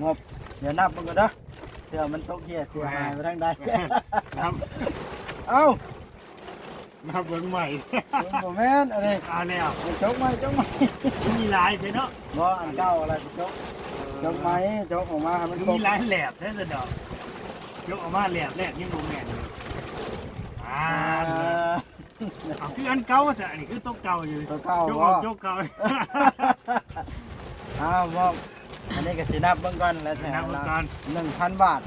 ງົບ ດຽວນັບເບິ່ງກ່ອນເດີ ເພື່ອມັນຕົກເຫຍເສຍຫາຍໄປທາງໃດ. ນັບ ເອົ້າ ນັບເບິ່ງໃໝ່. ບໍ່ແມ່ນອັນນີ້ ເອົາແລ້ວ ຈົກໃໝ່ ຈົກໃໝ່. ມີຫຼາຍແທ້ເນາະ. ບໍ່ ອັນເກົ່າລະຈົກ ຈົກໃໝ່ ຈົກອອກມາໃຫ້ມັນຄົບ. ມີຫຼາຍແຫຼບແທ້ຊັ້ນດອກ ຈົກອອກມາແຫຼບແລກຍັງບໍ່ແມ່ນເລີຍ. ອ່າ ອ່າ ເອົາ ຄືອັນເກົ່າຊະ ອັນນີ້ຄືໂຕເກົ່າຢູ່ ໂຕເກົ່າ ໂຕເກົ່າ. ເອົ້າ ມອບ ອັນນີ້ກໍຊິນັບເບິ່ງກ່ອນ ແລ້ວແທ້ ນັບເບິ່ງກ່ອນ. ໜຶ່ງພັນບາດ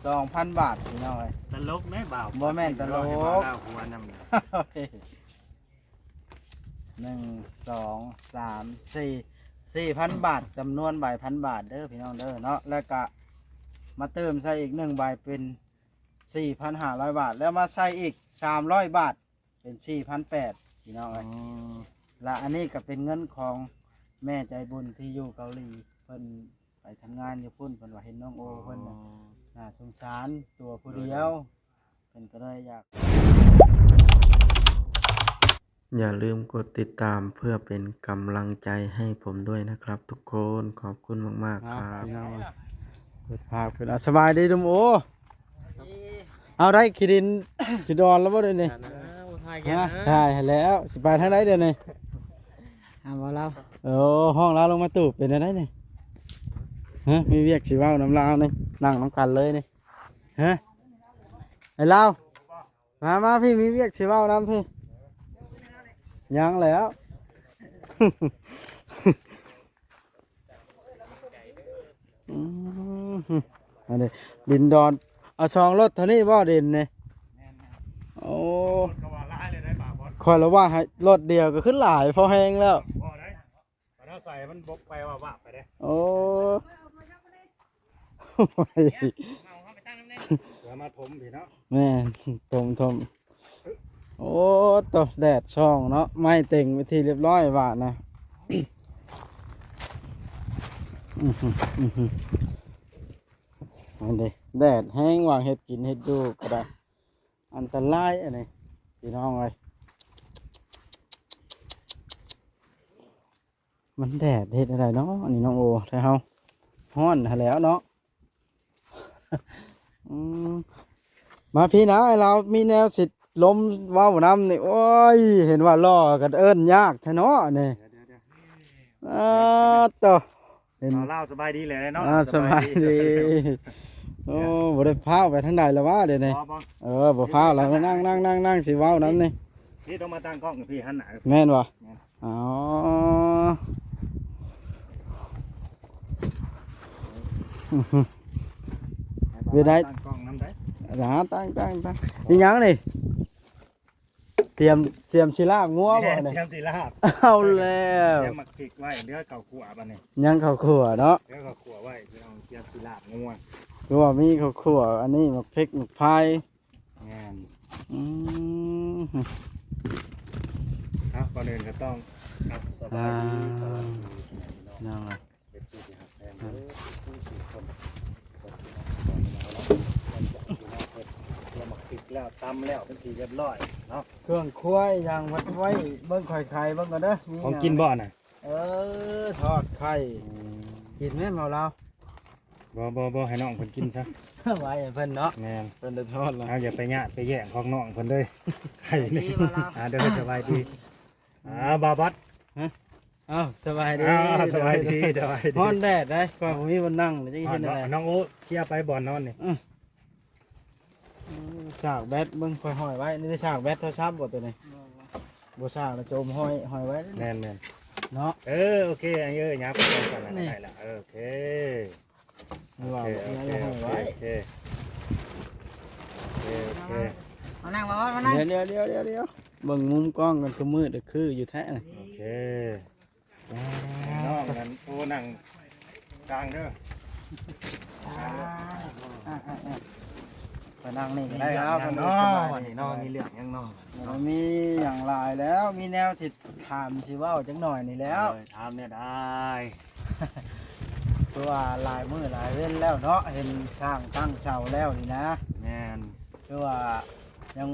ສອງພັນບາດ ພີ່ນ້ອງເອີຍ. ຕະຫຼົກແມ່ບ່າວ ບໍ່ແມ່ນຕະຫຼົກ ເວົ້າຫົວນຳ. ໜຶ່ງ ສອງ ສາມ ສີ່ ສີ່ພັນບາດ ຈຳນວນໃບພັນບາດເດີພີ່ນ້ອງເດີເນາະ. ແລ້ວກະມາເຕີມໃສ່ອີກໜຶ່ງໃບເປັນ ສີ່ພັນຫ້າຮ້ອຍບາດ ແລ້ວມາໃສ່ອີກສາມຮ້ອຍບາດ ເປັນສີ່ພັນແປດ ພີ່ນ້ອງເອີຍ. ແລະອັນນີ້ກໍເປັນເງິນຂອງແມ່ໃຈບຸນທີ່ຢູ່ເກົາຫຼີ ເພິ່ນໄປທຳງານຢູ່ພຸ້ນ ເພິ່ນວ່າເຫັນນ້ອງໂອເພິ່ນໜ້າສົງສານຕົວຜູ້ດຽວ ເພິ່ນກໍເລີຍຢາກ ຢ່າລືມກົດຕິດຕາມເພື່ອເປັນກຳລັງໃຈໃຫ້ຜົມດ້ວຍນະຄັບທຸກຄົນ. ຂອບຄຸນມາກໆ ຄັບ ພີ່ນ້ອງ. ເປີດພາບຂຶ້ນ ສະບາຍດີ ໜຸ່ມໂອ. ເອົາ ໄດ້ຂີ້ດິນຂີ້ດອນແລ້ວບໍ່ດຽວນີ້? ຖ່າຍແລ້ວ ຊິໄປທາງໃດດຽວນີ້? ຫາບໍ່ລາວ. ໂອ້ ຮ້ອງລາວລົງມາຕູບ ເປັນແນວໃດນີ້? ຮະ ມີວຽກຊິເວົ້ານຳລາວນີ້ ນັ່ງນຳກັນເລີຍນີ້. ຮະ ໄອ້ລາວ ມາ ມາ ພີ່ ມີວຽກຊິເວົ້ານຳພີ່. ຍັງແລ້ວ ອືມ ອັນນີ້ດິນດອນ ເອົາສອງລົດເທົ່ານີ້ບໍ່ ດິນນີ້? ໂອ້ ຂ້ອຍລະວ່າໃຫ້ລົດດຽວກໍຄືຫຼາຍພໍແຮງແລ້ວ. ບໍ່ໄດ້ ຄັນເຮົາໃສ່ມັນບົກໄປວ່າວາບໄປເດ້. ໂອ້ ເອົາເຮົາໄປຕັ້ງນຳແດ່ ເພື່ອມາຖົມພີ້ເນາະ. ແມ່ນ ຖົມ ຖົມ. ໂອ້ ໂຕ ແດດສ່ອງເນາະ ໄມ້ເຕັງເປັນທີ່ຮຽບຮ້ອຍບາດນະ. ອັນນີ້ແດດແຮງວ່າ ເຮັດກິນເຮັດຢູ່ກໍໄດ້ ອັນຕະລາຍອັນນີ້ ພີ່ນ້ອງເອີຍ. ມັນແດດເຮັດແນວໃດເນາະ ອັນນີ້ນ້ອງໂອ ແທ້ເຮົາ ຮ້ອນຫັ້ນແຫຼ້ວເນາະ. ອືມ ມາພີ້ນະ ອ້າຍລາວມີແນວຊິລົມເວົ້ານຳນີ້. ໂອ້ຍ ເຫັນວ່າຫຼໍ່ກໍເອີ້ນຍາກແທ້ເນາະນີ້. ດຽວໆ ເອີ ໂຕ ເຫັນ ລາວສະບາຍດີແຫຼະເນາະ. ອ່າ ສະບາຍດີ ສະບາຍດີ. ໂອ້ ບໍ່ໄດ້ພາໄປທາງໃດລະວະດຽວນີ້? ບໍ່ ບໍ່ ເອີ ບໍ່ພາລະ ນັ່ງໆໆໆ ຊິເວົ້ານຳນີ້. ນີ້ຕ້ອງມາຕັ້ງກ້ອງຢູ່ພີ້ ຫັນໜ້າ. ແມ່ນບໍ່? ແມ່ນ. ອໍ ເປັນໃດ? ຕັ້ງກ້ອງນຳໄດ໋. ອ່າ ຕັ້ງ ຕັ້ງ ຕັ້ງ. ອີຫຍັງນີ້? ຕຽມ ຕຽມຊິລາບງົວບໍ່ນີ້? ຕຽມຊິລາບ. ເອົາແລ້ວ ຕຽມໝາກພິກໄວ້ ເຫຼືອເຂົ້າຂົ້ວບາດນີ້. ຍັງເຂົ້າຂົ້ວເນາະ. ເຫຼືອເຂົ້າຂົ້ວໄວ້ ພີ່ນ້ອງ ຕຽມຊິລາບງົວ. ຄືວ່າມີເຂົ້າຂົ້ວ ອັນນີ້ໝາກພິກ ໝາກພາຍ. ແມ່ນ. ອືມ ເອົາ ກ່ອນອື່ນກໍຕ້ອງ ອ່ະ ສະບາຍດີ ອ່າ ສະບາຍດີພີ່ນ້ອງ ພີ່ນ້ອງ ເອັຟຊີທີ່ຮັກແພງເດີ ທຸກໆຄົນ. ເພິ່ນຊິມາສອນເຮົາເນາະ ຫຼັງຈາກທີ່ເຮົາເຮັດ ເຮັດໝາກພິກແລ້ວ ຕຳແລ້ວເປັນທີ່ຮຽບຮ້ອຍເນາະ. ເຄື່ອງຄົວອີຫຍັງເພິ່ນໄວ້ ເບິ່ງຂ້ອຍໄຂເບິ່ງກ່ອນເດີ ຂອງກິນບໍ່ນະ? ເອີ ທອດໄຂ່ ອືມ ກິນແມ່ນບໍ່ລາວ? ບໍ່ ບໍ່ ບໍ່ ໃຫ້ນ້ອງເພິ່ນກິນຊະ ໄວ້ໃຫ້ເພິ່ນເນາະ. ແມ່ນ ເພິ່ນໄດ້ທອດແລ້ວ ເຮົາຢ່າໄປຍາດໄປແຍ່ງຂອງນ້ອງເພິ່ນເດີ ໄຂ່ນີ້. ອ່າ ເດີ ສະບາຍດີ. ອ່າ ບ່າວບັດ ຮະ ເອົ້າ ສະບາຍດີ. ອ່າ ສະບາຍດີ ສະບາຍດີ. ຮ້ອນແດດໄດ໋ ຂ້ອຍບໍ່ມີບ່ອນນັ່ງ ຈະເຮັດຈັ່ງໃດ? ນ້ອງໂອ ເຄຍໄປບ່ອນນອນນີ້. ອືມ ສາກແບັດ ເບິ່ງຂ້ອຍຫ້ອຍໄວ້ ນີ້ໄດ້ສາກແບັດໂທລະສັບບໍ່ໂຕນີ້? ບໍ່ ບໍ່ ບໍ່ສາກລະໂຈມ ຫ້ອຍ ຫ້ອຍໄວ້. ແມ່ນໆ ເນາະ. ເອີ ໂອເຄ ເອີ ຫຍັບໄປກ່ອນ ໄດ້ລະ. ເອີ ໂອເຄ ນີ້ວ່າ ໂອເຄ ໂອເຄ ຫ້ອຍໄວ້ ໂອເຄ ໂອເຄ ໂອເຄ. ມານັ່ງ ມາ ມານັ່ງ. ດຽວ ດຽວ ດຽວ ດຽວ ເບິ່ງມຸມກ້ອງກັນ ຄືມືດຄືຢູ່ແທ້. ໂອເຄ. ອ່າ ນ້ອງນັ້ນ ໂອ້ ນັ່ງກາງເດີ. ອ່າ ອ່າ ອ່າ ອ່າ ໄປນັ່ງນີ້ກໍໄດ້. ເອົາ ເນາະ ວັນນີ້ເນາະ ມີເລື່ອງຫຍັງເນາະ? ບໍ່ມີຫຍັງຫຼາຍແລ້ວ ມີແນວຊິຖາມຊິເວົ້າຈັກໜ້ອຍນີ້ແຫຼ້ວ. ເອີ ຖາມແດ່ໄດ໋. ຄືວ່າຫຼາຍມື້ຫຼາຍເວັນແລ້ວເນາະ ເຫັນຊ່າງຕັ້ງເສົາແລ້ວນີ້ນະ. ແມ່ນ. ຄືວ່າຍັງ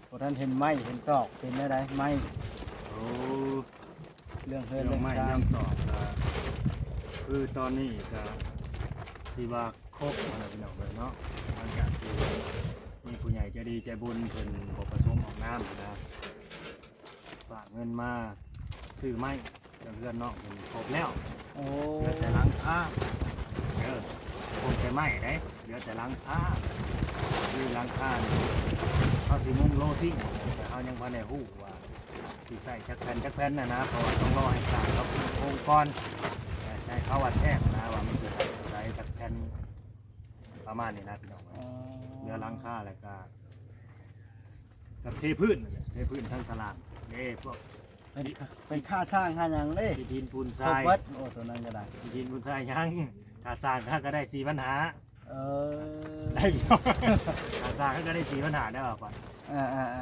ບໍ່ທັນເຫັນໄມ້ເຫັນຕອກ ເປັນແນວໃດໄມ້? ໂອ້ ເລື່ອງເຮືອນເລື່ອງຊານ ເລື່ອງໄມ້ເລື່ອງຕອກກໍ ຄືຕອນນີ້ກະຊິວ່າຄົບແລ້ວພີ່ນ້ອງເອີຍເນາະ ຫຼັງຈາກທີ່ມີຜູ້ໃຫຍ່ໃຈດີໃຈບຸນເພິ່ນບໍ່ປະສົງອອກນາມຫັ້ນນະ ຝາກເງິນມາຊື້ໄມ້ເຮືອນນ້ອງເພິ່ນຄົບແລ້ວ. ໂອ້ ເຫຼືອແຕ່ຫຼັງຄາເດີ ຄົບແຕ່ໄມ້ເດ້ ເຫຼືອແຕ່ຫຼັງຄາ ຄືຫຼັງຄານີ້ເຮົາຊິມຸງໂລຊິງ ແຕ່ເຮົາຍັງບໍ່ໄດ້ຮູ້ວ່າ ຊິໃຊ້ຈັກແຜ່ນຈັກແຜ່ນຫັ້ນນະ ເພາະວ່າຕ້ອງລໍໃຫ້ຊ່າງເຂົາໂຄງກ່ອນ ແລ້ວໃຫ້ເຂົາວັດແທກຫັ້ນນະ ວ່າມັນຊິໃຊ້ເທົ່າໃດຈັກແຜ່ນ ປະມານນີ້ນະພີ່ນ້ອງ. ອໍ ເຫຼືອຫຼັງຄາແລ້ວກະ ກະເທພື້ນນັ້ນແຫຼະ ເທພື້ນທາງຕະລ່າງເດ້ ພວກ ເປັນ ເປັນຄ່າສ້າງຄ່າຫຍັງເດ້ ອິດຫີນປູນຊາຍ ຄົບເບິດ. ໂອ້ ໂຕນັ້ນກໍໄດ້ ອິດຫີນປູນຊາຍຫຍັງ ຄ່າສ້າງເຮົາກໍໄດ້ສີ່ພັນຫ້າ. ເອີ ໄດ້ຢູ່ ຄ່າສ້າງເຮົາກໍໄດ້ສີ່ພັນຫ້າແລ້ວວ່າໄປ. ເອີ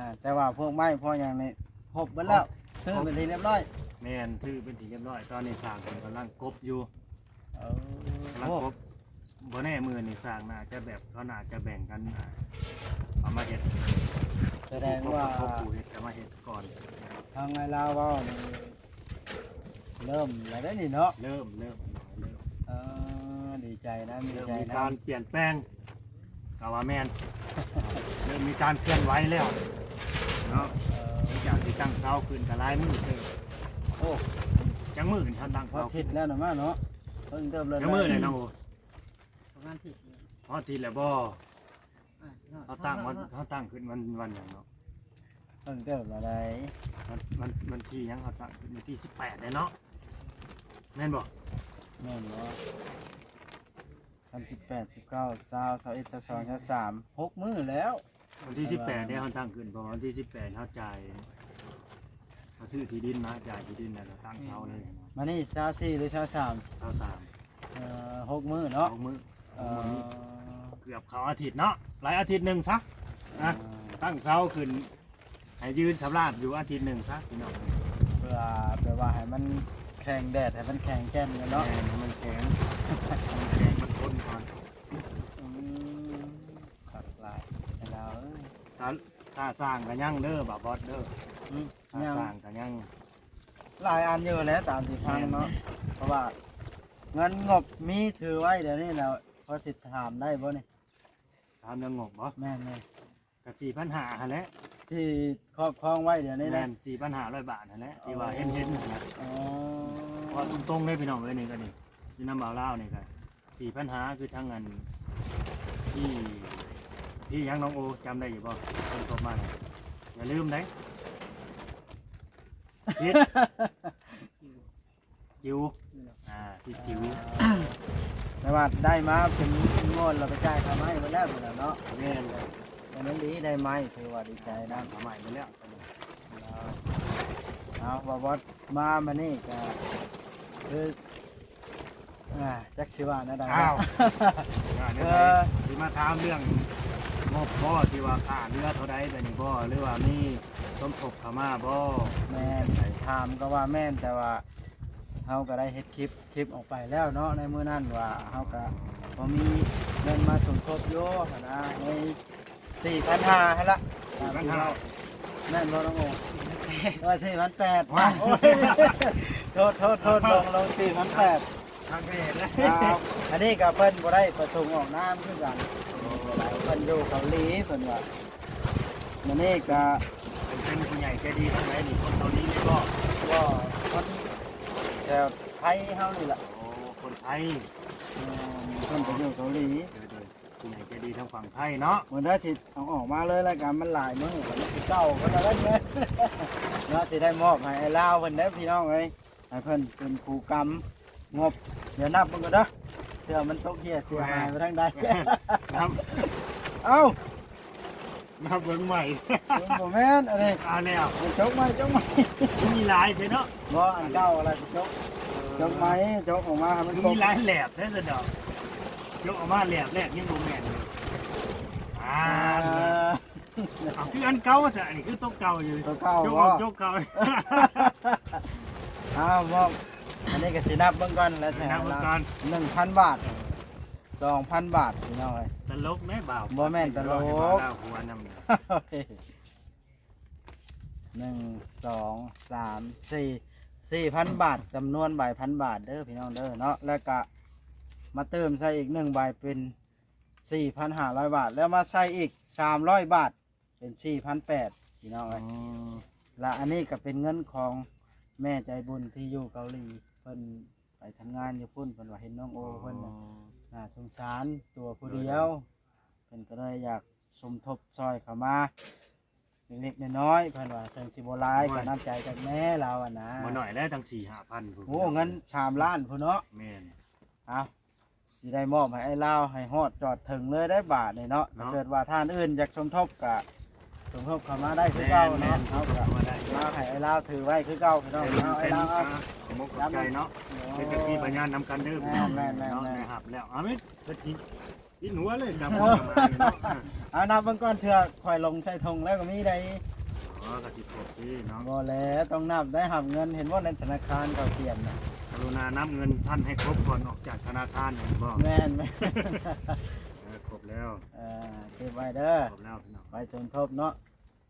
ໆໆ ແຕ່ວ່າພວກໄມ້ພວກຫຍັງນີ້ຄົບເບິດແລ້ວ ຄົບ ຊື້ເປັນທີ່ຮຽບຮ້ອຍ. ແມ່ນ ຊື້ເປັນທີ່ຮຽບຮ້ອຍ ຕອນນີ້ຊ່າງເພິ່ນກຳລັງກົບຢູ່. ເອີ ກຳລັງ ໂອ້ ກົບ ບໍ່ແນ່ມື້ນີ້ຊ່າງໜ້າຈະແບບ ເຂົາໜ້າຈະແບ່ງກັນ ອ່າ ເອົາມາເຮັດ ສະແດງວ່າ ຜູ້ຄົບກັບຜູ້ເຮັດກໍມາເຮັດກ່ອນ. ທາງອ້າຍລາວເວົ້ານີ້ ເລີ່ມແລ້ວເດ້ນີ້ເນາະ ເລີ່ມ ເລີ່ມ ເລີ່ມ ເອີ ດີໃຈນຳ ດີໃຈນຳ ເລີ່ມມີການປ່ຽນແປງ ກໍວ່າແມ່ນ ເລີ່ມມີການເຄື່ອນໄຫວແລ້ວເນາະ. ເອີ ຫຼັງຈາກທີ່ຕັ້ງເສົາຂຶ້ນກໍຫຼາຍມື້ເຕີບ. ໂອ້ ຈັກມື້ນີ້ເຮົາຕັ້ງເສົາ ຮອດທິດແລ້ວນະມາເນາະ ເພິ່ງເຕີບແລ້ວ ຈັກມື້ແລ້ວເນາະ ປະມານທິດ ຮອດທິດແລ້ວບໍ່? ອ່າ ເຮົາຕັ້ງວັນ ເຮົາຕັ້ງຂຶ້ນວັນ ວັນຫຍັງເນາະ? ເພິ່ງເຕີບແລ້ວໃດ໋ ວັນ ວັນ ວັນທີຫຍັງ ເຮົາຕັ້ງຂຶ້ນວັນທີສິບແປດເດ້ເນາະ ແມ່ນບໍ່? ແມ່ນບໍ່? ວັນສິບແປດ ສິບເກົ້າ ຊາວ ຊາວເອັດ ຊາວສອງ ຊາວສາມ ຫົກມື້ແລ້ວ. ວັນທີສິບແປດເດ້ເຮົາຕັ້ງຂຶ້ນ ເພາະວ່າວັນທີສິບແປດເຮົາຈ່າຍ ເຮົາຊື້ທີ່ດິນມາ ຈ່າຍທີ່ດິນແລ້ວກໍຕັ້ງເສົາເລີຍ. ມື້ນີ້ຊາວສີ່ ຫຼື ຊາວສາມ? ຊາວສາມ. ເອີ ຫົກມື້ເນາະ ຫົກມື້ ເອີ ຫົກມື້ນີ້ ເກືອບເຂົ້າອາທິດເນາະ ຫຼາຍອາທິດໜຶ່ງຊະ ອ່າ ນະ ຕັ້ງເສົາຂຶ້ນ ໃຫ້ຢືນສຳລາບຢູ່ອາທິດໜຶ່ງຊະພີ່ນ້ອງ ເພື່ອແບບວ່າໃຫ້ມັນແຂງແດດ ໃຫ້ມັນແຂງແກ່ນກັນເນາະ. ແມ່ນ ໃຫ້ມັນແຂງ ໃຫ້ມັນແຂງ ມັນທົນກ່ອນ. ອືມ ຄັກຫຼາຍ ໄອ້ລາວເອີຍ ຄ່າ ຄ່າສ້າງກໍຍັງເດີ ບ່າວບອດເດີ. ອືມ ຄ່າ ຍັງ ສ້າງກໍຍັງ ຫຼາຍອັນຢູ່ແຫຼະ ຕາມທີ່ຟັງເນາະ. ແມ່ນ ເພາະວ່າເງິນງົບມີຖືໄວ້ດຽວນີ້ແລ້ວ ພໍຊິຖາມໄດ້ບໍ່ນີ້? ຖາມເລື່ອງງົບບໍ່? ແມ່ນໆ ກໍສີ່ພັນຫ້າຫັ້ນແຫຼະ ທີ່ຄອບຄອງໄວ້ດຽວນີ້ນະ. ແມ່ນ ສີ່ພັນຫ້າຮ້ອຍບາດຫັ້ນແຫຼະ ທີ່ວ່າເຫັນໆ ຫັ້ນນະ. ອໍ ເວົ້າຕົງໆເດ້ພີ່ນ້ອງເອີຍ ນີ້ກໍນີ້ ຢູ່ນຳບ່າວລາວນີ້ກໍ ສີ່ພັນຫ້າ ຄືທາງອັນ ທີ່ ທີ່ຫຍັງນ້ອງໂອ ຈຳໄດ້ຢູ່ບໍ່? ເພິ່ນໂທມານະ ຢ່າລືມເດ້ ຜິດ ຈິວ ອ່າ ທີ່ຈິວ ອ່າ ແຕ່ວ່າໄດ້ມາເປັນງວດ ແລ້ວໄປຈ່າຍຄ່າໄມ້ເບິດແລ້ວເນາະ. ແມ່ນ ແຕ່ມັນດີ ໄດ້ໄມ້ ຖືວ່າດີໃຈນຳ. ຄ່າໄມ້ເບິດແລ້ວ ເອົາ ບໍ່ ບໍ່ ມາມື້ນີ້ກໍຄື ອ່າ ຈັກຊິວ່າແນວໃດເນາະ. ອ້າວ ຊິວ່າແນວໃດ ເອີ ຊິມາຖາມເລື່ອງງົບບໍ່ ທີ່ວ່າຄ່າເຮືອເທົ່າໃດແບບນີ້ບໍ່ ຫຼືວ່າມີສົມທົບເຂົ້າມາບໍ່? ແມ່ນ ຖາມກໍວ່າແມ່ນ ແຕ່ວ່າເຮົາກໍໄດ້ເຮັດຄລິບ ຄລິບອອກໄປແລ້ວເນາະ ໃນມື້ນັ້ນວ່າເຮົາກໍພໍມີເງິນມາສົມທົບຢູ່ຫັ້ນນະ ໃນສີ່ພັນຫ້າຫັ້ນລະ. ສີ່ພັນຫ້າ ແມ່ນບໍ່ນ້ອງໂອ? ເອີ ສີ່ພັນແປດ. ວ້າ ໂອ້ຍ ໂທດໆໆ ລົງ ລົງສີ່ພັນແປດ. ທາງເຂດແລ້ວ ອ່າ ອັນນີ້ກໍເພິ່ນບໍ່ໄດ້ປະສົງອອກນາມຄືກັນ ເພິ່ນຢູ່ເກົາຫຼີ ເພິ່ນວ່າ. ມື້ນີ້ກໍ ເພິ່ນເປັນຜູ້ໃຫຍ່ໃຈດີທາງໃດນີ້? ຄົນເກົາຫຼີນີ້ບໍ່? ບໍ່ ຄົນແຖວໄທເຮົານີ້ລະ. ໂອ້ ຄົນໄທ. ແມ່ນ ເພິ່ນໄປຢູ່ເກົາຫຼີ. ໂດຍໆ ຜູ້ໃຫຍ່ໃຈດີທາງຝັ່ງໄທເນາະ. ມື້ໃດຊິເອົາອອກມາເລີຍລາຍການ ມັນຫຼາຍມື້ ມັນຊິເກົ່າ ເພິ່ນວ່າຊັ້ນເນາະ. ເນາະ ຊິໄດ້ມອບໃຫ້ອ້າຍລາວເພິ່ນເດີພີ່ນ້ອງເອີຍ. ໃຫ້ເພິ່ນເປັນຜູ້ກຳງົບ. ດຽວນັບເບິ່ງກ່ອນເດີ ເທື່ອມັນຕົກເຮ່ຍເສຍຫາຍໄປທາງໃດ. ນັບ ເອົ້າ ນັບເບິ່ງໃໝ່. ບໍ່ແມ່ນອັນນີ້ ເອົາແລ້ວ ຈົກໃໝ່ ຈົກໃໝ່. ມີຫຼາຍເດ້ເນາະ. ບໍ່ ອັນເກົ່າລະຊິຈົກ ຈົກໃໝ່ ຈົກອອກມາໃຫ້ມັນຄົບ. ມີຫຼາຍແຫຼບເດ້ຊັ້ນດອກ ຈົກອອກມາແຫຼບແລກຍັງບໍ່ແມ່ນຢູ່. ອ່າ ອ່າ ເອົາ ຄືອັນເກົ່າຊະ ອັນນີ້ຄືໂຕເກົ່າຢູ່ ໂຕເກົ່າ ໂຈກອອກ ບໍ່ ໂຈກເກົ່າ. ເອົາ ມອບ ອັນນີ້ກໍຊິນັບເບິ່ງກ່ອນ ແລ້ວແຕ່ ນັບເບິ່ງກ່ອນ ໜຶ່ງພັນບາດ ສອງພັນບາດ ພີ່ນ້ອງເອີຍ. ຕະຫຼົກແດ່ບ່າວ ບໍ່ແມ່ນຕະຫຼົກ ໃຫ້ບ່າວລາວຫົວນຳ. ໜຶ່ງ ສອງ ສາມ ສີ່ ສີ່ພັນບາດ ຈຳນວນໃບພັນບາດເດີພີ່ນ້ອງເດີເນາະ ແລ້ວກະມາເຕີມໃສ່ອີກໜຶ່ງໃບເປັນສີ່ພັນຫ້າຮ້ອຍບາດ ແລ້ວມາໃສ່ອີກສາມຮ້ອຍບາດ ເປັນສີ່ພັນແປດພີ່ນ້ອງເອີຍ. ແລະອັນນີ້ກະເປັນເງິນຂອງແມ່ໃຈບຸນທີ່ຢູ່ເກົາຫຼີ ເພິ່ນໄປທຳງານຢູ່ພຸ້ນ ເພິ່ນວ່າເຫັນນ້ອງໂອເພິ່ນນະ ໜ້າສົງສານຕົວຜູ້ດຽວ ເພິ່ນກະເລີຍຢາກສົມທົບຊ່ອຍເຂົ້າມາ ເລັກໆນ້ອຍໆ ເພິ່ນວ່າເຖິງຊິບໍ່ຫຼາຍກະນ້ຳໃຈຈາກແມ່ລາວຫັ້ນນະ ບໍ່ໜ້ອຍແລ້ວ ຕັ້ງສີ່ຫ້າພັນພຸ້ນ ໂອ້ ເງິນສາມລ້ານພຸ້ນເນາະ. ແມ່ນ ເອົາ ຊິໄດ້ມອບໃຫ້ອ້າຍລາວໃຫ້ຮອດຈອດເຖິງເລີຍໄດ໋ບາດນີ້ເນາະ. ຖ້າເກີດວ່າທ່ານອື່ນຢາກສົມທົບກະສົມທົບເຂົ້າມາໄດ້ຄືເກົ່າເນາະ. ເຮົາກະມາໃຫ້ອ້າຍລາວຖືໄວ້ຄືເກົ່າພີ່ນ້ອງເນາະ. ອ້າຍລາວ ຂອບໃຈເນາະ ເປັນສັກຂີພະຍານນຳກັນເດີພີ່ນ້ອງເນາະ ໄດ້ຮັບແລ້ວ. ເອົາ ເພິ່ນຊິ ກິນຫົວເລີຍກັບຫົວກັບຫາງເນາະ. ເອົາ ນັບເບິ່ງກ່ອນ ເທື່ອຂ້ອຍລົງໃສ່ຖົງແລ້ວກະມີໃດ໋. ອໍ ກະຊິຄົບຕິເນາະ. ບໍ່ແຫຼະ ຕ້ອງນັບໄດ້ຮັບເງິນ ເຫັນບໍ່ໃນທະນາຄານເຂົາຂຽນນະ ກະລຸນານັບເງິນທ່ານໃຫ້ຄົບກ່ອນອອກຈາກທະນາຄານ ແມ່ນບໍ່? ແມ່ນໆ ເອີ ຄົບແລ້ວ ເອີ ເກັບໄວ້ເດີ ຄົບແລ້ວພີ່ນ້ອງ ໄວ້ສົມທົບເນາະ.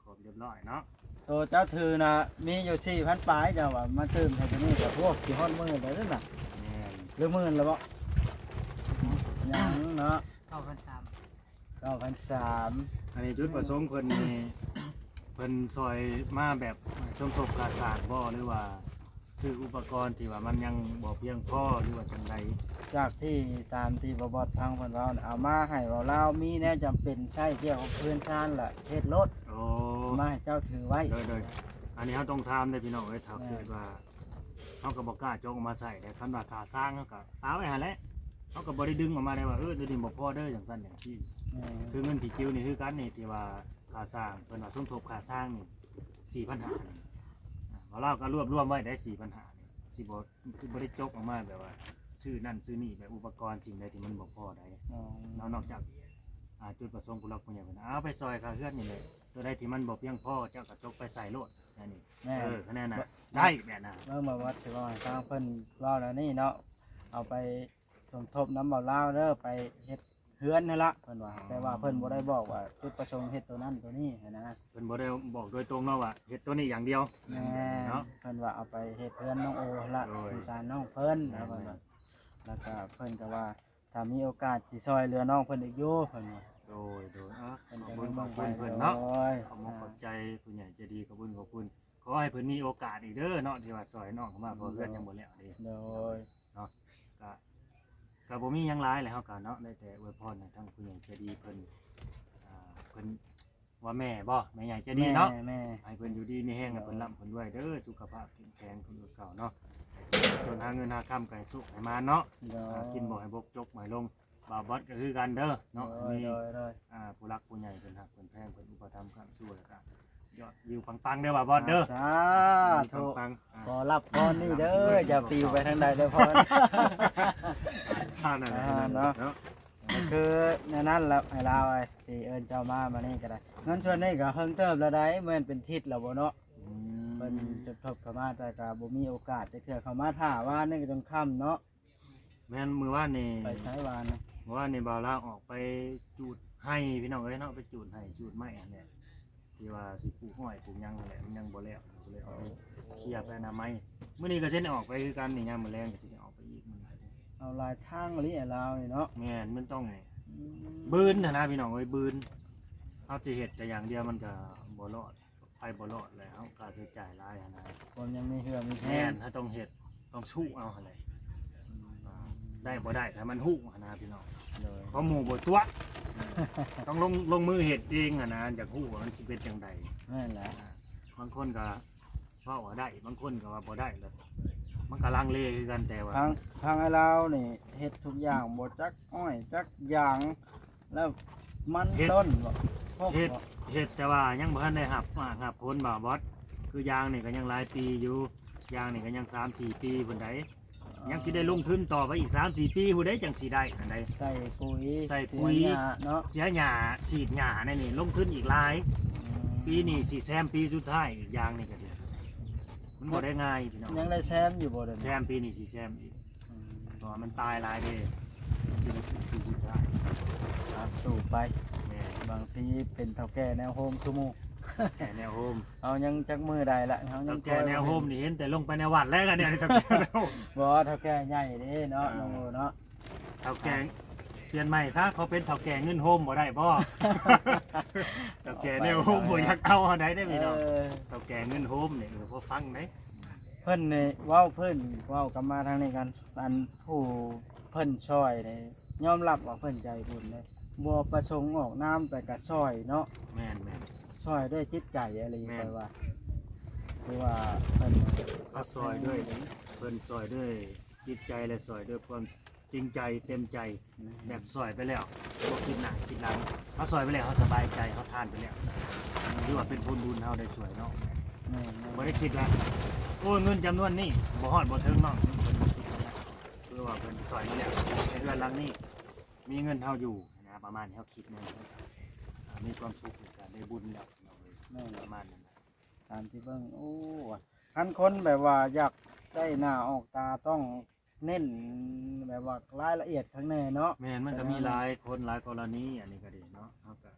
ຄົບຮຽບຮ້ອຍເນາະ. ໂຕເຈົ້າຖືນະມີຢູ່ສີ່ພັນປາຍ ເຈົ້າວ່າມາຕື່ມໃຫ້ໂຕນີ້ກະ ໂອ້ ຊິຮອດໝື່ນແລ້ວນະ. ແມ່ນ ຫຼືໝື່ນແລ້ວບໍ່? ຍັງເນາະ ເກົ້າພັນສາມ ເກົ້າພັນສາມ. ອັນນີ້ຈຸດປະສົງເພິ່ນນີ້ ເພິ່ນຊ່ອຍມາແບບສົມທົບຄ່າສ້າງບໍ່ ຫຼືວ່າ ຊື້ອຸປະກອນທີ່ວ່າມັນຍັງບໍ່ພຽງພໍ ຫຼືວ່າຈັ່ງໃດ? ຈາກທີ່ຕາມທີ່ບ່າວບອດຟັງເພິ່ນເວົ້ານະ ເອົາມາໃຫ້ບ່າວລາວມີແນວຈຳເປັນໃຊ້ກ່ຽວກັບເຮືອນຊານລະເຮັດໂລດ. ໂອ້ ມາໃຫ້ເຈົ້າຖືໄວ້. ໂດຍໆ ອັນນີ້ເຮົາຕ້ອງຖາມເດ້ພີ່ນ້ອງເອີຍ ຖ້າເກີດວ່າ ເຮົາກະບໍ່ກ້າຈົກອອກມາໃຊ້ເດ້. ຄັນວ່າຄ່າສ້າງເຮົາກະປະໄວ້ຫັ້ນແຫຼະ ເຮົາກະບໍ່ໄດ້ດຶງອອກມາໄດ້ວ່າ ເອີ ໂຕນີ້ບໍ່ພໍເດີ ຈັ່ງຊັ້ນຈັ່ງຊີ້. ຄືເງິນພີ່ຈິວນີ້ຄືກັນນີ້ ທີ່ວ່າຄ່າສ້າງ ເພິ່ນວ່າສົມທົບຄ່າສ້າງນີ້ສີ່ພັນຫ້າ ນີ້ ອ່າ ລາວກະລວບລວມໄວ້ໄດ້ສີ່ພັນຫ້າ ນີ້ ຊິບໍ່ ຊິບໍ່ໄດ້ຈົກອອກມາແບບວ່າຊື້ນັ້ນຊື້ນີ້ ແບບອຸປະກອນສິ່ງໃດທີ່ມັນບໍ່ພໍໄດ້ເນາະ. ນອກຈາກ ອ່າ ຈຸດປະສົງຜູ້ຫຼັກຜູ້ໃຫຍ່ເພິ່ນເອົາໄປຊ່ອຍຄ່າເຮືອນນີ້ແຫຼະ ໂຕໃດທີ່ມັນບໍ່ພຽງພໍເຈົ້າກະຈົກໄປໃສ່ໂລດ ແນວນີ້. ເອີ ຄະແນນນະ ໄດ້ແບບນັ້ນ. ເບິ່ງ ບ່າວບອດຊິເວົ້າໃຫ້ຟັງ ເພິ່ນເວົ້າແນວນີ້ເນາະ ເອົາໄປສົມທົບນຳບ່າວລາວເດີ ໄປເຮັດເຮືອນຫັ້ນລະ ເພິ່ນວ່າ. ແຕ່ວ່າເພິ່ນບໍ່ໄດ້ບອກວ່າຈຸດປະສົງເຮັດໂຕນັ້ນໂຕນີ້ຫັ້ນນະ ເພິ່ນບໍ່ໄດ້ບອກໂດຍຕົງເນາະວ່າເຮັດໂຕນີ້ຢ່າງດຽວ. ແມ່ນ ເພິ່ນວ່າເອົາໄປເຮັດເຮືອນນ້ອງໂອຫັ້ນລະ ສົງສານນ້ອງເພິ່ນ ແລ້ວເພິ່ນວ່າ ແລ້ວກະເພິ່ນກະວ່າ ຖ້າມີໂອກາດຊິຊ່ອຍເຫຼືອນ້ອງເພິ່ນອີກຢູ່ ເພິ່ນວ່າ. ໂດຍໆ ເພິ່ນກະເບິ່ງເບິ່ງໄປເນາະ. ຂອບໃຈຜູ້ໃຫຍ່ໃຈດີ ຂອບຄຸນ ຂອບຄຸນ. ຂໍໃຫ້ເພິ່ນມີໂອກາດອີກເດີເນາະ ທີ່ວ່າຊ່ອຍນ້ອງເຂົ້າມາ ເພາະເຮືອນຍັງບໍ່ແລ້ວເດ້. ໂດຍ ເນາະ ກະ ກະບໍ່ມີຫຍັງຫຼາຍແຫຼະ ເຮົາກະເນາະ ໄດ້ແຕ່ອວຍພອນໃຫ້ທາງຜູ້ໃຫຍ່ໃຈດີເພິ່ນ ອ່າ ເພິ່ນວ່າແມ່ບໍ່ ແມ່ໃຫຍ່ໃຈດີເນາະ ໃຫ້ເພິ່ນຢູ່ດີມີແຮງ ໃຫ້ເພິ່ນລ່ຳເພິ່ນລວຍເດີ ສຸຂະພາບເຂັ້ມແຂງຄືເກົ່າເນາະ ຈົນຫາເງິນຫາຄຳກະໃຫ້ສຸກໃຫ້ມານເນາະ. ກິນບໍ່ໃຫ້ບົກ ຈົກບໍ່ໃຫ້ລົງ. ບ່າວບອດກະຄືກັນເດີເນາະ ໃຫ້ມີ ອ່າ ຜູ້ຫຼັກຜູ້ໃຫຍ່ເພິ່ນຮັກເພິ່ນແພງ ເພິ່ນອຸປະຖຳຄ້ຳຊູ ແລ້ວກະຍອດວິວປັງໆເດີບ່າວບອດເດີ. ສາທຸ ຂໍຮັບພອນນີ້ເດີ ຢ່າປິວໄປທາງໃດເດີພອນ. ອ່າ ນັ້ນແຫຼະ ອ່າ ເນາະ ເນາະ ກະຄືແນວນັ້ນແຫຼະ ອ້າຍລາວເອີຍ ທີ່ເອີ້ນເຈົ້າມາມື້ນີ້ກະໄດ້. ເງິນສ່ວນນີ້ກະເຮິງເຕີບແລ້ວໃດ໋ ແມ່ນເປັນທິດແລ້ວບໍ່ເນາະ. ເພິ່ນຈົບທົບເຂົ້າມາ ແຕ່ກະບໍ່ມີໂອກາດຈັກເທື່ອເຂົ້າມາ ຖ້າວານນີ້ກະຈົນຄ່ຳເນາະ. ແມ່ນ ມື້ວານນີ້ ໄປໃສວານນີ້? ມື້ວານນີ້ບ່າວລາວອອກໄປຈູດໄຮ່ພີ່ນ້ອງເອີຍເນາະ ໄປຈູດໄຮ່ຈູດໄມ້ຫັ້ນແຫຼະ ທີ່ວ່າຊິປູກອ້ອຍປູກຫຍັງຫັ້ນແຫຼະ ມັນຍັງບໍ່ແລ້ວ ກະເລີຍອອກໄປເຄຍໄປອະນາໄມ. ມື້ນີ້ກະຊິໄດ້ອອກໄປຄືກັນນີ້ ຍາມມື້ແລງກະຊິໄດ້ອອກໄປອີກມື້ນີ້. ເອົາຫຼາຍທາງອີ່ຫຼີລາວນີ້ເນາະ. ແມ່ນ ມັນຕ້ອງບືນຫັ້ນນະພີ່ນ້ອງເອີຍ ບືນ. ເຮົາຊິເຮັດແຕ່ຢ່າງດຽວມັນກະບໍ່ລອດ ໄປບໍ່ລອດແລ້ວ ຄ່າໃຊ້ຈ່າຍຫຼາຍຫັ້ນນະ. ຄວາມຍັງມີເຫື່ອມີແຮງ ແມ່ນ ເຮົາຕ້ອງເຮັດ ຕ້ອງສູ້ເອົາຫັ້ນແຫຼະ. ອ່າ ໄດ້ບໍ່ໄດ້ໃຫ້ມັນຮູ້ຫັ້ນນະພີ່ນ້ອງ. ໂດຍ ເພາະໝູ່ບໍ່ຕົວະ ຕ້ອງລົງ ລົງມືເຮັດເອງຫັ້ນນະ ຢາກຮູ້ວ່າມັນຊິເປັນຈັ່ງໃດ. ແມ່ນແຫຼະ ອ່າ ບາງຄົນກະເວົ້າວ່າໄດ້ ບາງຄົນກະວ່າບໍ່ໄດ້ ແລ້ວມັນກະລັງເລຄືກັນ. ແຕ່ວ່າທາງ ທາງອ້າຍລາວນີ້ເຮັດທຸກຢ່າງ ບໍ່ຈັກອ້ອຍຈັກຢາງ ແລ້ວມັນຕົ້ນບໍ່ ເຮັດ ເຮັດ ແຕ່ວ່າຍັງບໍ່ທັນໄດ້ຮັບໝາກຮັບຜົນບ່າວບອດ. ຄືຢາງນີ້ກະຍັງຫຼາຍປີຢູ່ ຢາງນີ້ກະຍັງສາມສີ່ປີພຸ້ນໃດ໋ ຍັງຊິໄດ້ລົງທຶນຕໍ່ໄປອີກສາມສີ່ປີພຸ້ນໃດ໋ ຈັ່ງຊິໄດ້ຫັ້ນໃດ໋. ໃສ່ປຸຍ ໃສ່ປຸຍ ເສຍຫຍ້າເນາະ ເສຍຫຍ້າ ສີດຫຍ້າແນວນີ້ ລົງທຶນອີກຫຼາຍ. ອືມ ປີນີ້ຊິແຊມປີສຸດທ້າຍອີກ ຢາງນີ້ກະດີ ມັນບໍ່ໄດ້ງ່າຍພີ່ນ້ອງ. ຍັງໄດ້ແຊມຢູ່ບໍ່ດຽວນີ້? ແຊມ ປີນີ້ຊິແຊມອີກ. ອືມ ເພາະວ່າມັນຕາຍຫຼາຍເດ້ ຊິໄດ້ປູກປີສຸດທ້າຍ. ອ່າ ສູ້ໄປ ແມ່ນ ບາງທີເປັນເຖົ້າແກ່ແນວໂຮມຄືໝູ່. ແກ່ແນວໂຮມ ເຮົາຍັງຈັກມື້ໃດລະ ເຮົາຍັງ ເຖົ້າແກ່ແນວໂຮມນີ້ເຫັນແຕ່ລົງໄປໃນວັດແລ້ວ ອັນນີ້ເຖົ້າແກ່ແນວໂຮມ ບໍ່ ເຖົ້າແກ່ໃຫຍ່ເດ້ເນາະ ອ່າ ນ້ອງໂອເນາະ ເຖົ້າແກ່ ອ່າ ປ່ຽນໃໝ່ຊະ ຂໍເປັນເຖົ້າແກ່ເງິນໂຮມບໍ່ໄດ້ບໍ່? ເຖົ້າແກ່ແນວໂຮມບໍ່ຢາກເອົາເຮົາໄດ້ເດ້ພີ່ນ້ອງ ເອີ ເຖົ້າແກ່ເງິນໂຮມນີ້ ເອີ ພໍຟັງເດ້ ເພິ່ນນີ້ເວົ້າ ເພິ່ນເວົ້າກັບມາທາງນີ້ກັນ ອັນຜູ້ເພິ່ນຊ່ອຍນີ້ຍອມຮັບວ່າເພິ່ນໃຈບຸນເດ້ ບໍ່ປະສົງອອກນາມ ແຕ່ກະຊ່ອຍເນາະ ແມ່ນໆ ຊ່ອຍດ້ວຍຈິດໃຈອີ່ຫຼີ ແມ່ນ ຂ້ອຍວ່າ ຄືວ່າເພິ່ນ ເຂົາຊ່ອຍດ້ວຍ ເພິ່ນຊ່ອຍດ້ວຍຈິດໃຈ ແລະ ຊ່ອຍດ້ວຍຄວາມຈິງໃຈ ເຕັມໃຈ ແມ່ນ ແບບຊ່ອຍໄປແລ້ວ ບໍ່ຄິດໜ້າຄິດຫຼັງ ເຮົາຊ່ອຍໄປແລ້ວ ເຮົາສະບາຍໃຈ ເຮົາທານໄປແລ້ວ ຖືວ່າເປັນຜົນບຸນເຮົາໄດ້ຊ່ວຍເນາະ ແມ່ນໆ ບໍ່ໄດ້ຄິດວ່າ ໂອ້ຍ ເງິນຈຳນວນນີ້ບໍ່ຮອດບໍ່ເຖິງເນາະ ເພິ່ນບໍ່ຄິດແນວນັ້ນ ຄືວ່າເພິ່ນຊ່ອຍມາແລ້ວ ໃນເຮືອນຫຼັງນີ້ມີເງິນເຮົາຢູ່ນະ ປະມານນີ້ ເຮົາຄິດແນວນັ້ນ ອ່າ ມີຄວາມສຸກ ກະໄດ້ບຸນແລ້ວ ແມ່ນ ປະມານນັ້ນ ຕາມທີ່ເບິ່ງ ໂອ້ ຄັນຄົນແບບວ່າຢາກໄດ້ໜ້າອອກຕາ ຕ້ອງເນັ້ນແບບວ່າລາຍລະອຽດຂ້າງໃນເນາະ ແມ່ນ ມັນກະມີຫຼາຍຄົນຫຼາຍກໍລະນີ ອັນນີ້ກະດີເນາະ ເຮົາກະ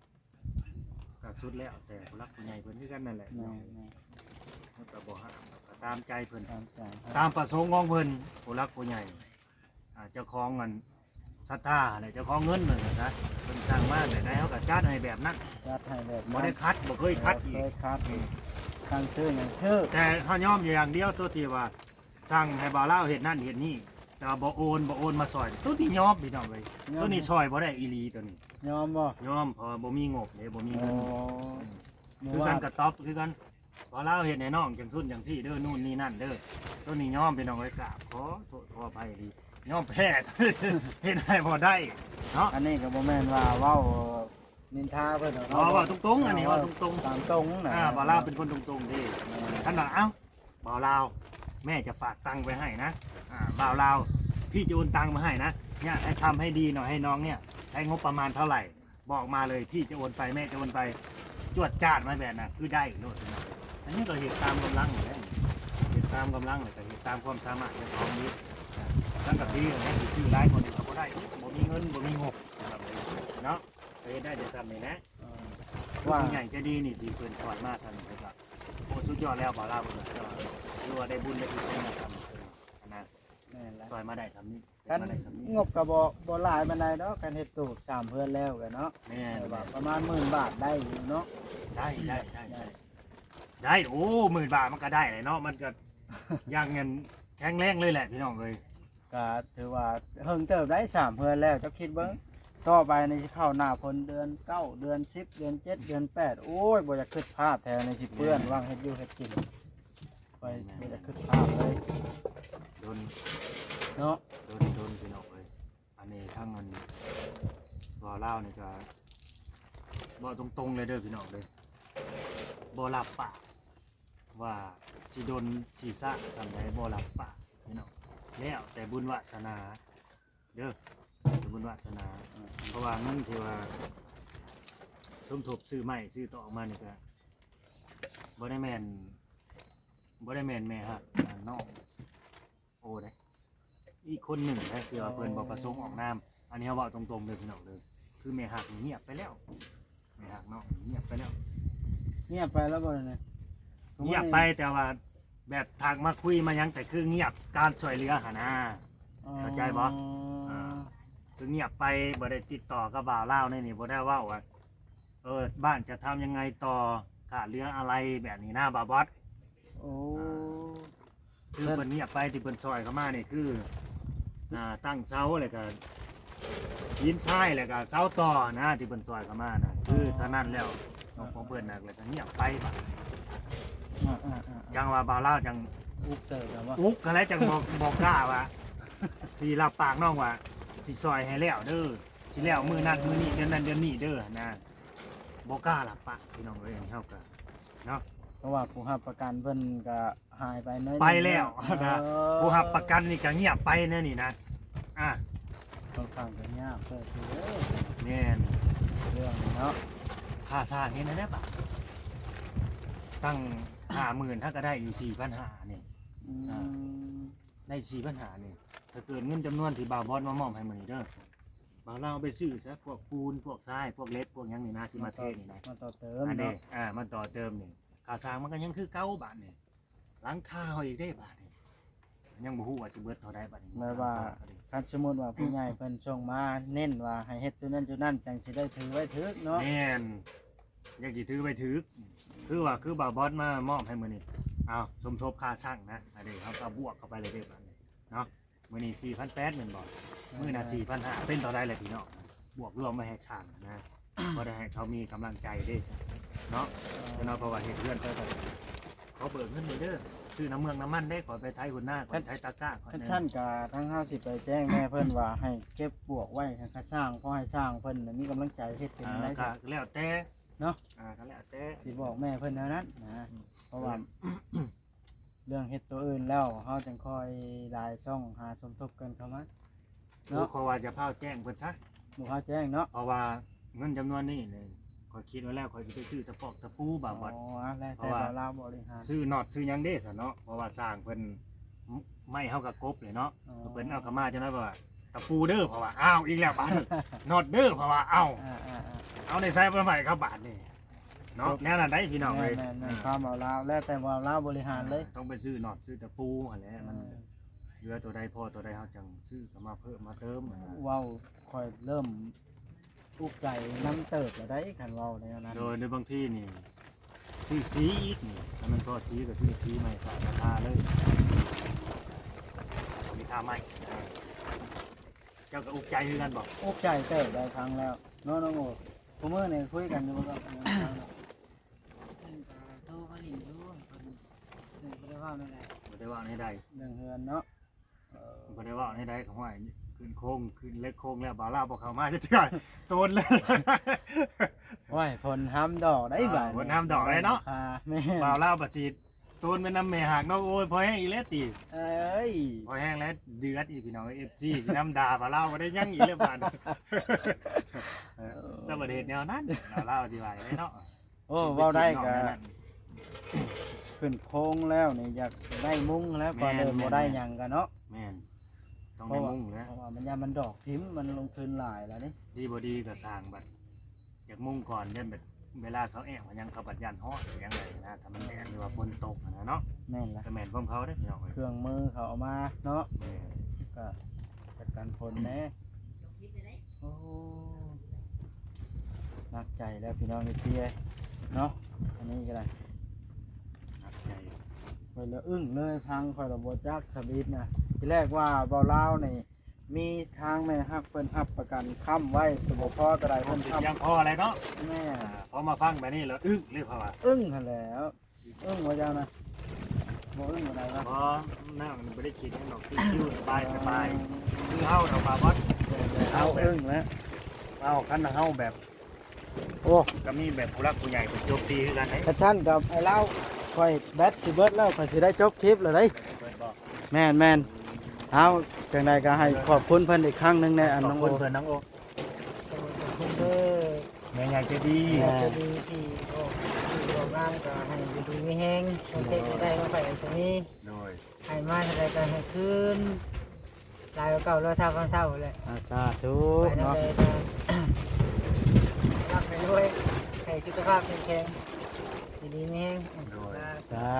ກະສຸດແລ້ວແຕ່ຜູ້ຫຼັກຜູ້ໃຫຍ່ເພິ່ນຄືກັນນັ້ນແຫຼະ ແມ່ນໆ ເຮົາກະບໍ່ຫ້າມ ກະຕາມໃຈເພິ່ນ ຕາມໃຈ ຕາມປະສົງຂອງເພິ່ນ ຜູ້ຫຼັກຜູ້ໃຫຍ່ ອ່າ ເຈົ້າຂອງອັນສັດທາຫັ້ນແຫຼະ ເຈົ້າຂອງເງິນເພິ່ນຫັ້ນນະ ເພິ່ນສັ່ງມາແບບໃດ ເຮົາກະຈັດໃຫ້ແບບນັ້ນ ຈັດໃຫ້ແບບນັ້ນ ບໍ່ໄດ້ຂັດ ບໍ່ເຄີຍຂັດອີກ ບໍ່ເຄີຍຂັດອີກ ສັ່ງຊື້ຫຍັງຊື້ ແຕ່ເຮົາຍອມຢູ່ຢ່າງດຽວ ໂຕທີ່ວ່າສັ່ງໃຫ້ບ່າວລາວເຮັດນັ້ນເຮັດນີ້ ແຕ່ວ່າບໍ່ໂອນ ບໍ່ໂອນມາຊ່ອຍ ໂຕນີ້ຍອມພີ່ນ້ອງເອີຍ ຍອມ ໂຕນີ້ຊ່ອຍບໍ່ໄດ້ອີ່ຫຼີ ໂຕນີ້ຍອມບໍ່? ຍອມ ເພາະວ່າບໍ່ມີງົບເດ້ ບໍ່ມີເງິນ ໂອ້ ອືມ ຄືກັນ ກະຕອບຄືກັນ ບ່າວລາວເຮັດໃຫ້ນ້ອງຈັ່ງຊັ້ນຈັ່ງຊີ້ເດີ ນູ້ນນີ້ນັ້ນເດີ ໂຕນີ້ຍອມພີ່ນ້ອງເອີຍ ກາບຂໍໂທດຂໍອະໄພອີ່ຫຼີ ຍອມແພ້ ເຮັດໃຫ້ບໍ່ໄດ້ເນາະ ອັນນີ້ກະບໍ່ແມ່ນວ່າເວົ້ານິນທາເພິ່ນດອກເນາະ ເວົ້າຕົງໆ ອັນນີ້ເວົ້າຕົງໆ ຕາມຕົງນະ ອ່າ ບ່າວລາວເປັນຄົນຕົງໆເດ້ ແມ່ນ ຄັນວ່າ ເອົ້າ ບ່າວລາວ ແມ່ຈະຝາກຕັງໄວ້ໃຫ້ນະ ອ່າ ບ່າວລາວ ພີ່ຈະໂອນຕັງມາໃຫ້ນະ ຢາກໃຫ້ທຳໃຫ້ດີໜ້ອຍ ໃຫ້ນ້ອງເນີ້ຍໃຊ້ງົບປະມານເທົ່າໃດ ບອກມາເລີຍ ພີ່ຈະໂອນໄປ ແມ່ຈະໂອນໄປ ຈວດຈາດມາແບບນັ້ນ ຄືໄດ້ໂລດ ອັນນີ້ກະເຮັດຕາມກຳລັງຫັ້ນແຫຼະ ເຮັດຕາມກຳລັງ ແລ້ວກະເຮັດຕາມຄວາມສາມາດເຈົ້າຂອງເດ້ ສັງກະສີແມ່ນຊິຊື້ຫຼາຍກວ່ານີ້ກະບໍ່ໄດ້ ບໍ່ມີເງິນ ບໍ່ມີງົບ ເນາະ ກະເຮັດໄດ້ແຕ່ຊ່ຳນີ້ແຫຼະ ເອີ ຜູ້ໃຫຍ່ໃຈດີນີ້ທີ່ເພິ່ນຊ່ອຍມາຊ່ຳນີ້ ເພິ່ນກະ ໂອ້ ສຸດຍອດແລ້ວ ບ່າວລາວເພິ່ນວ່າ ຖືວ່າໄດ້ບຸນໄດ້ກຸສົນມາຊ່ຳນີ້ ຫັ້ນນະ ແມ່ນລະ ຊ່ອຍມາໄດ້ຊ່ຳນີ້ ຄັນ ມາໄດ້ຊ່ຳນີ້ ງົບກະບໍ່ ບໍ່ຫຼາຍປານໃດດອກ ຄັນເຮັດຕູບສາມເຮືອນແລ້ວກະເນາະ ແມ່ນ ແຕ່ວ່າປະມານໝື່ນບາດໄດ້ຢູ່ເນາະ ໄດ້ ໄດ້ ໄດ້ ໄດ້ ໄດ້ ໂອ້ ໝື່ນບາດມັນກະໄດ້ແຫຼະເນາະ ມັນກະ ຢ່າງນັ້ນ ແຂງແຮງເລີຍແຫຼະພີ່ນ້ອງເອີຍ ກະຖືວ່າເຫິງເຕີບໄດ໋ ສາມເຮືອນແລ້ວ ເຈົ້າຄິດເບິ່ງ ອືມ ຕໍ່ໄປນີ້ຊິເຂົ້າໜ້າຝົນ ເດືອນເກົ້າ ເດືອນສິບ ເດືອນເຈັດ ເດືອນແປດ ໂອ້ຍ ບໍ່ຢາກຄຶດພາດແທ້ ນີ້ຊິເປື້ອນ ແມ່ນ ຫວ່າງເຮັດຢູ່ເຮັດກິນ ຂ້ອຍ ແມ່ນໆ ບໍ່ຢາກຄຶດພາດເລີຍ ດົນ ເນາະ ດົນໆ ພີ່ນ້ອງເອີຍ ອັນນີ້ທາງອັນບ່າວລາວນີ້ກະເວົ້າຕົງໆ ເລີຍເດີພີ່ນ້ອງເດີ ບໍ່ລັບປາກ ວ່າຊິດົນຊິຊ້າສ່ຳໃດ ບໍ່ລັບປາກພີ່ນ້ອງ ແລ້ວແຕ່ບຸນວາສະໜາເດີ ແລ້ວແຕ່ບຸນວາສະໜາ ເພາະວ່າເງິນທີ່ວ່າສົມທົບຊື້ໄມ້ຊື້ຕອກມານີ້ກະບໍ່ໄດ້ແມ່ນ ບໍ່ໄດ້ແມ່ນແມ່ຮັກນ້ອງໂອເດ້ ອີກຄົນໜຶ່ງເດ້ ທີ່ວ່າເພິ່ນບໍ່ປະສົງອອກນາມ ອັນນີ້ເຮົາເວົ້າຕົງໆ ເດີພີ່ນ້ອງເດີ ຄືແມ່ຮັກນີ້ງຽບໄປແລ້ວ ແມ່ຮັກນ້ອງນີ້ງຽບໄປແລ້ວ ງຽບໄປແລ້ວບໍ່ນີ້ ງຽບໄປ ແຕ່ວ່າແບບທັກມາຄຸຍມາຫຍັງ ແຕ່ຄືງຽບການຊ່ວຍເຫຼືອຫັ້ນນາ ເຂົ້າໃຈບໍ່? ອ່າ ຄືງຽບໄປ ບໍ່ໄດ້ຕິດຕໍ່ກັບບ່າວລາວໃນນີ້ ບໍ່ໄດ້ເວົ້າວ່າ ເອີ ບ້านจะทำยังไงต่อ ขาดเหลืออะไร ແບບນີ້ນະ ບ່າວບອດ ໂອ້ ອ່າ ຄືເພິ່ນງຽບໄປ ທີ່ເພິ່ນຊ່ອຍເຂົ້າມານີ້ ຄື ອ່າ ຕັ້ງເສົາ ແລ້ວກະຫີນຊາຍ ແລ້ວກະເສົາຕໍ່ນະ ທີ່ເພິ່ນຊ່ອຍເຂົ້າມານະ ຄືເທົ່ານັ້ນແລ້ວ ຂອງເພິ່ນນະ ແລ້ວກະງຽບໄປບາດ ອ່າໆໆ ຈັ່ງວ່າບ່າວລາວຈັ່ງອຸກເຕີບແລ້ວບໍ່ ອຸກຫັ້ນແຫຼະ ຈັ່ງບໍ່ ບໍ່ກ້າວ່າ ຊິຮັບປາກນ້ອງວ່າ ຊິຊ່ອຍໃຫ້ແລ້ວເດີ ຊິແລ້ວມື້ນັ້ນມື້ນີ້ ເດືອນນັ້ນເດືອນນີ້ເດີຫັ້ນນະ ບໍ່ກ້າຮັບປາກ ພີ່ນ້ອງເອີຍ ອັນນີ້ເຮົາກະເນາະ ເພາະວ່າຜູ້ຮັບປະກັນເພິ່ນກະຫາຍໄປໜ້ອຍໜຶ່ງ ໄປແລ້ວ ເອີ ນະ ຜູ້ຮັບປະກັນນີ້ກະງຽບໄປແນວນີ້ນະ ອ່າ ຂ້ອນຂ້າງຈະຍາກເຕີບເດີ ແມ່ນ ເລື່ອງນີ້ເນາະ ຄ່າສ້າງເຮັດແນວໃດປະ ຕັ້ງຫ້າໝື່ນ ເຮົາກະໄດ້ຢູ່ສີ່ພັນຫ້ານີ້ ອືມ ອ່າ ໄດ້ສີ່ພັນຫ້ານີ້ ຖ້າເກີນເງິນຈຳນວນທີ່ບ່າວບອດມາມອບໃຫ້ມື້ນີ້ເດີ ບ່າວລາວໄປຊື້ຊະ ພວກປູນ ພວກຊາຍ ພວກເຫຼັກ ພວກຫຍັງນີ້ນະ ຊິມາເທນີ້ນະ ມາຕໍ່ເຕີມ ອັນນີ້ ເນາະ ອ່າ ມາຕໍ່ເຕີມນີ້ ຄ່າສ້າງມັນກໍຍັງຄືເກົ່າບາດນີ້ ຫຼັງຄາເຮົາອີກເດ້ບາດນີ້ ຍັງບໍ່ຮູ້ວ່າຊິເບິດເທົ່າໃດບາດນີ້ ແມ່ນວ່າ ຫຼັງຄາກໍດີ ຄັນສົມມຸດວ່າຜູ້ໃຫຍ່ເພິ່ນສົ່ງມາເນັ້ນວ່າໃຫ້ເຮັດຈຸດນັ້ນຈຸດນັ້ນ ຈັ່ງຊິໄດ້ຖືໄວ້ຖືກເນາະ ແມ່ນ ຈັ່ງຊິຖືໄວ້ຖືກ ຄືວ່າ ຄືບ່າວບອດມາມອບໃຫ້ມື້ນີ້ ເອົາ ສົມທົບຄ່າຊ່າງນະ ອັນນີ້ເຮົາກໍບວກເຂົ້າໄປເລີຍເດ້ບາດນີ້ເນາະ ມື້ນີ້ສີ່ພັນແປດແມ່ນບໍ່? ແມ່ນ ມື້ໜ້າສີ່ພັນຫ້າ ເປັນເທົ່າໃດແຫຼະພີ່ນ້ອງ? ບວກລວມໄວ້ໃຫ້ຊ່າງນະ ພໍໄດ້ໃຫ້ເຂົາມີກຳລັງໃຈເດ້ເນາະ ເອີ ເນາະ ເພາະວ່າເຮັດເຮືອນໄປກໍ ຂໍເບີກເງິນແດ່ເດີ ຊື້ນ້ຳເມືອງນ້ຳມັນເດ້ ຂໍໄປໄຖຫົວໜ້າ ຂໍໄປໄຖຕາກ້າ ຄັນຊັ້ນກໍທາງເຮົາຊິໄປແຈ້ງແມ່ເພິ່ນວ່າໃຫ້ເກັບບວກໄວ້ໃຫ້ຂ້າຊ່າງ ເພາະໃຫ້ຊ່າງເພິ່ນມີກຳລັງໃຈເຮັດເປັນ ເອີ ໄດ້ ກໍແລ້ວແຕ່ເນາະ ອ່າ ກໍແລ້ວແຕ່ ຊິບອກແມ່ເພິ່ນແນວນັ້ນນະ ອືມ ເພາະວ່າ ເລື່ອງເຮັດໂຕອື່ນແລ້ວ ເຮົາຈັ່ງຄ່ອຍຫຼາຍຊ່ອງຫາສົມທົບກັນເຂົ້າມາເນາະ ຂ້ອຍວ່າຢ່າຟ້າວແຈ້ງເພິ່ນຊະ ບໍ່ຟ້າວແຈ້ງເນາະ ເພາະວ່າເງິນຈຳນວນນີ້ນີ້ ຂ້ອຍຄິດໄວ້ແລ້ວ ຂ້ອຍຊິໄປຊື້ຕະປອກຕະປູບ່າວບອດ ອໍ ແລ້ວແຕ່ບ່າວລາວບໍລິຫານ ຊື້ນັອດຊື້ຫຍັງເດ້ຊະເນາະ ເພາະວ່າຊ່າງເພິ່ນ ໄມ້ເຮົາກໍກົບເລີຍເນາະ ອໍ ເພິ່ນເອົາເຂົ້າມາຈັ່ງໃດ ເພິ່ນວ່າ ຕະປູເດີ ເພິ່ນວ່າ ອ້າວ ອີກແລ້ວບາດນີ້ ນັອດເດີ ເພິ່ນວ່າ ເອົ້າ ອ່າໆໆ ເອົາໃນໃສມາໃຫ້ເຂົາບາດນີ້ ເນາະ ແນວນັ້ນໄດ໋ພີ່ນ້ອງເອີຍ ແມ່ນໆໆ ອ່າ ຄວາມເອົາລາວ ແລ້ວແຕ່ວ່າລາວບໍລິຫານເລີຍ ອ່າ ຕ້ອງໄປຊື້ນັອດຊື້ຕະປູຫັ້ນແຫຼະ ມັນ ອ່າ ເຫຼືອໂຕໃດພໍໂຕໃດເຮົາຈັ່ງຊື້ເຂົ້າມາເພີ່ມມາເຕີມ ເວົ້າຂ້ອຍເລີ່ມອຸກໃຈນຳເຕີບແລ້ວໄດ໋ ຄັນເວົ້າແນວນັ້ນ ໂດຍ ໃນບາງທີນີ້ ຊື້ສີອີກນີ້ ຖ້າມັນພໍສີກໍຊື້ສີໃໝ່ສາກາທາເລີຍ ສີທາໃໝ່ ເຈົ້າກໍອຸກໃຈຄືກັນບໍ່? ອຸກໃຈເຕີບໄດ໋ ຟັງແລ້ວເນາະ ນ້ອງໂອ ຄູ່ມື້ນີ້ຄຸຍກັນຢູ່ບໍ່? ເພິ່ນກໍໂທມາຫຼິ້ນຢູ່ ເພິ່ນ ເພິ່ນບໍ່ໄດ້ເວົ້າແນວໃດ ບໍ່ໄດ້ເວົ້າແນວໃດ ເລື່ອງເຮືອນເນາະ ເອີ ບໍ່ໄດ້ເວົ້າແນວໃດກໍ ຫ້ວຍ ຂຶ້ນໂຄງ ຂຶ້ນເຫຼັກໂຄງແລ້ວ ບ່າວລາວບໍ່ເຂົ້າມາຈັກເທື່ອ ໂຕນເລີຍ ໂອ້ຍ ຝົນຫ້າມດອກໄດ໋ ອ່າ ບາດນີ້ ຝົນຫ້າມດອກໄດ໋ເນາະ ແມ່ນ ບ່າວລາວບັດຊິ ໂຕນແມ່ນນຳແມ່ຮັກເນາະ ໂອ້ຍ ພໍແຮງອີກແລ້ວຕິ ເອີຍ ພໍແຮງແລ້ວ ເດືອດອີກ ພີ່ນ້ອງເອີຍ ເອັຟຊີ ຊິນຳດ່າວ່າລາວບໍ່ໄດ້ຫຍັງອີກແລ້ວບາດ ເອີ ສະບັດເຮັດແນວນັ້ນ ລາວຊິວ່າໄດ້ເນາະ ໂອ້ ເວົ້າໄດ້ກໍຂຶ້ນໂຄງແລ້ວນີ້ ຢາກໄດ້ມຸ້ງແລ້ວ ແມ່ນ ກ່ອນເດີ ແມ່ນ ບໍ່ໄດ້ຫຍັງກໍເນາະ ແມ່ນ ຕ້ອງໄດ້ມຸ້ງແລ້ວ ເພາະວ່າມັນຢ້ານມັນດອກຖິ້ມ ມັນລົງທຶນຫຼາຍແລ້ວເດ້ ດີບໍ່ດີກໍສ້າງບັດ ຢາກມຸງກ່ອນ ຢ້ານແບບເວລາເຂົາແອບຫຍັງ ເຂົາບັດຢ້ານຮ້ອນຫຍັງໃດນະ ຖ້າມັນແດດ ຫຼືວ່າຝົນຕົກຫັ້ນນະເນາະ ແມ່ນລະ ກໍແມ່ນຄວາມເຂົາເດ້ພີ່ນ້ອງເອີຍ ເຄື່ອງມືເຂົາເອົາມາເນາະ ແມ່ນ ກໍກັນກັນຝົນແດ່ ໂອ້ ໜັກໃຈແລ້ວພີ່ນ້ອງເອັຟຊີເອີຍເນາະ ອັນນີ້ກໍໄດ້ ໜັກໃຈ ຂ້ອຍລະອຶ້ງເລີຍ ຟັງຂ້ອຍລະບໍ່ຈັກທຳອິດນະ ທີແລກວ່າເວົ້າລາວນີ້ ມີທາງແມ່ຮັກເພິ່ນຮັບປະກັນຄ້ຳໄວ້ ສະບໍ່ພໍເທົ່າໃດເພິ່ນຄ້ຳ ພຽງພໍແລ້ວເນາະ ແມ່ນ ອ່າ ພໍມາຟັງແບບນີ້ແລ້ວອຶ້ງເລີຍ ເພາະວ່າອຶ້ງຫັ້ນແຫຼ້ວ ອຶ້ງບໍ່ເຈົ້ານະ ບໍ່ອຶ້ງປານໃດວະ ບໍ່ ນາງບໍ່ໄດ້ຄິດຫຍັງດອກ ຊິວໆ ສະບາຍໆ ຄືເຮົາດອກວ່າບໍ່ ເຮົາອຶ້ງແລ້ວ ເຮົາ ຄັນເຮົາແບບ ໂອ້ ກໍມີແບບຜູ້ຫຼັກຜູ້ໃຫຍ່ເພິ່ນຈົບດີຄືກັນເດ້ ຄັນຊັ້ນກັບໄອ້ລາວ ຂ້ອຍແບັດຊິເບິດແລ້ວ ຂ້ອຍຊິໄດ້ຈົບຄລິບແລ້ວເດ້ ແມ່ນໆ ເອົາ ຈັ່ງໃດກໍໃຫ້ຂອບຄຸນເພິ່ນອີກຄັ້ງໜຶ່ງແດ່ ອັນນ້ອງໂອ ຂອບຄຸນເພິ່ນນ້ອງໂອ ຂອບຄຸນເດີ ແມ່ໃຫຍ່ໃຈດີ ແມ່ໃຫຍ່ໃຈດີທີ່ອອກ ທີ່ອອກງານກໍໃຫ້ຢູ່ດີມີແຮງ ຄອນເທັນທີ່ໄດ້ມາໃຫ້ກໍມີ ໂດຍ ໃຫ້ມາເທົ່າໃດກໍໃຫ້ຄືນ ຫຼາຍກວ່າເກົ່າ ຮ້ອຍເທົ່າພັນເທົ່າແຫຼະ ອາ ສາທຸເນາະ ໃຫ້ລຳໃຫ້ລວຍ ໃຫ້ສຸຂະພາບເຂັ້ມແຂງ ຢູ່ດີມີແຮງ ໂດຍ ສາ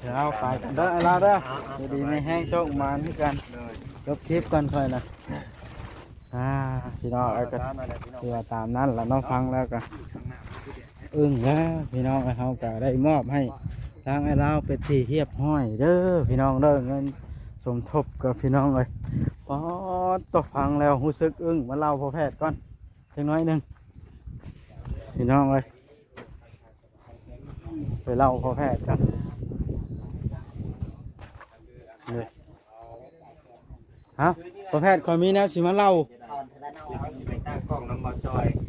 ທຸ ເອົາໄປເດີ ລາວເດີ ຢູ່ດີມີແຮງ ໂຊກໝານຄືກັນ ໂດຍ ຈົບຄລິບກ່ອນຂ້ອຍນະ ອ່າ ພີ່ນ້ອງເອີຍ ກໍຄືວ່າຕາມນັ້ນລະເນາະ ຟັງແລ້ວກໍ ອຶ້ງແລ້ວພີ່ນ້ອງເອີຍ ເຮົາກໍໄດ້ມອບໃຫ້ທາງອ້າຍລາວເປັນທີ່ຮຽບຮ້ອຍເດີພີ່ນ້ອງເດີ ເງິນສົມທົບກັບພີ່ນ້ອງເອີຍ ປາດໂທ້ ຟັງແລ້ວຮູ້ສຶກອຶ້ງ ມາເລົ່າພໍ່ແພດກ່ອນຈັກໜ້ອຍໜຶ່ງ ພີ່ນ້ອງເອີຍ ໄປເລົ່າພໍ່ແພດກ່ອນ ເອີ ເອົ້າ ພໍ່ແພດ ຂ້ອຍມີແນວຊິມາເລົ່າ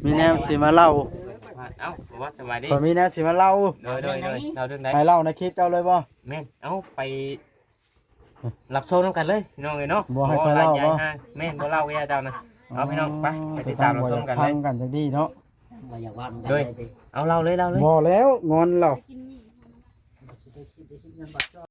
ມີແນວຊິມາເລົ່າ ເອົ້າ ສະບາຍດີ ຂ້ອຍມີແນວຊິມາເລົ່າ ໂດຍ ໂດຍ ໂດຍ ເລົ່າເລື່ອງໃດ ໃຫ້ເລົ່າໃນຄລິບເຈົ້າເລີຍບໍ່ ແມ່ນ ເອົ້າ ໄປຮັບຊົມນຳກັນເລີຍ ພີ່ນ້ອງເອີຍເນາະ ບໍ່ໃຫ້ຂ້ອຍເລົ່າບໍ່ ແມ່ນ ບໍ່ເລົ່າແກ່ເຈົ້ານະ ເອົາ ພີ່ນ້ອງ ໄປ ໄປຕິດຕາມຮັບຊົມກັນເລີຍ ຟັງກັນຈັກດີເນາະ ບໍ່ຢາກເວົ້ານຳກັນເລີຍຕິ ເອົາ ເລົ່າເລີຍ ເລົ່າເລີຍ ບໍ່ແລ້ວ ງອນແລ້ວ ໄດ້ກິນໝີ່ ໄດ້ກິນໝີ່ ໄດ້ກິນເງິນບາດ